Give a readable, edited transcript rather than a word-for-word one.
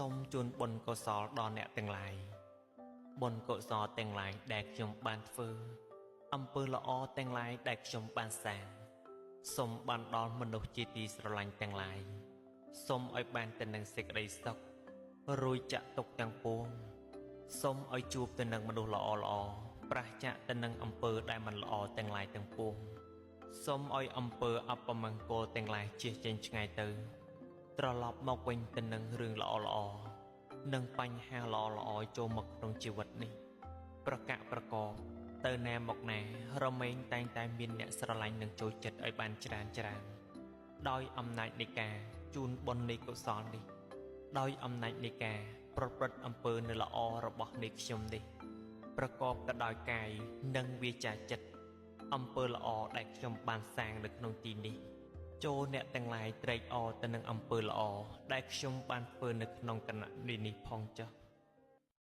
សូមជូនបុណ្យកុសលដល់អ្នកទាំងឡាយបុណ្យកុសលទាំងឡាយដែលខ្ញុំបានធ្វើអំពើល្អទាំងឡាយដែលខ្ញុំបានសាងសូមបានដល់មនុស្សជាទីស្រឡាញ់ទាំងឡាយសូមឲ្យបានទៅនឹងសេចក្តីសុខរួចចាក់ទុកទាំងពួងសូមឲ្យជួបទៅនឹងមនុស្សល្អល្អប្រះចាកទៅនឹងអំពើដែលមិនល្អទាំងឡាយទាំងពួងសូមឲ្យអំពើអពមង្គលទាំងឡាយជៀសចេញឆ្ងាយទៅ ត្រឡប់មកវិញទៅនឹងរឿងល្អល្អៗនិងបញ្ហាល្អល្អៗចូលមកក្នុងជីវិតនេះ ប្រកាក់ប្រកបទៅណាមកណារមែងតែងតែមានអ្នកស្រឡាញ់និងចូលចិត្តឲ្យបានច្រើនច្រើនដោយអំណាចនៃការជូនបុណ្យនៃកុសលនេះ ដោយអំណាចនៃការប្រព្រឹត្តអំពើនៅល្អរបស់នៃខ្ញុំនេះ ប្រកបទៅដោយកាយនិងវាចាចិត្តអំពើល្អដែលខ្ញុំបានសាងនៅក្នុងទីនេះ ចូលអ្នកទាំងឡាយត្រេកអរទៅនឹងអំពើល្អដែលខ្ញុំបានធ្វើនៅក្នុងគណៈនេះផងចុះ។